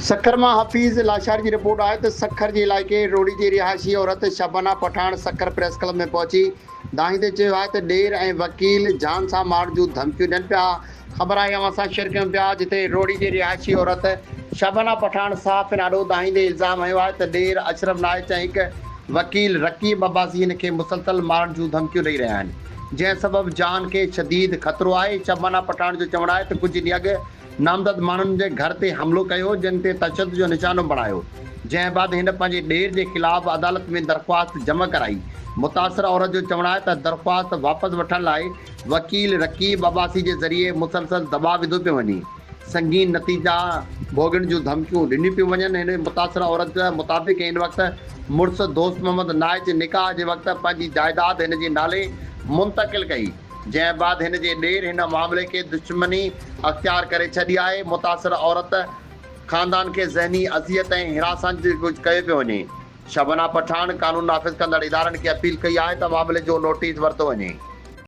سکر مان حفيظ لاشاري جي رپورٽ آهي ته سکر جي علائقي روهڙي جي رهائشي عورت شبانه پٺاڻ سکر پريس ڪلب ۾ پهچي دانهيندي چيو آهي ته ڏير ۽ وڪيل جان سان مارڻ جون ڌمڪيون ڏين پيا. خبر آهي اوهان سان شيئر ڪيون پيا جتي روهڙي جي رهائشي عورت شبانه پٺاڻ صحافين آڏو دانهيندي الزام هنيو آهي ته ڏير اشرف نائچ ۽ هڪ وڪيل رقيب عباسي هن کي مسلسل مارڻ جون ڌمڪيون ڏئي رهيا آهن جنهن سبب جان کي شديد خطرو آهي. شبانه پٺاڻ جو چوڻ آهي ته ڪجهه ڏينهن اڳ نامزد ماڻهن جي گهر تي حملو ڪيو جن تي تشدد جو نشانو بڻايو جنهن بعد هن پنهنجي ڏير جي خلاف عدالت ۾ درخواست جمع ڪرائي. متاثر عورت جو چوڻ آهي ته درخواست واپس وٺڻ لاء وڪيل رقيب عباسي جي ذريعي مسلسل دٻاء وڌو پيو وڃي، سنگين نتيجا ڀوڳڻ جون ڌمڪيون ڏنيون پيون وڃن. هن متاثر عورت مطابق هن وقت مڙس دوست محمد نائچ نڪاح جي وقت پنهنجي جائيداد هن جي نالي منتقل ڪئي. جنهن بعد هن جي ڏير هن معاملي کي دشمني اختيار ڪري ڇڏي آهي، متاثر عورت خاندان کي ذهني اذيت ۽ هراسان ڪيو پيو وڃي. شبنا پٺاڻ قانون نافذ ڪندڙ ادارن کي اپيل ڪئي آهي ته معاملي جو نوٽيس ورتو وڃي.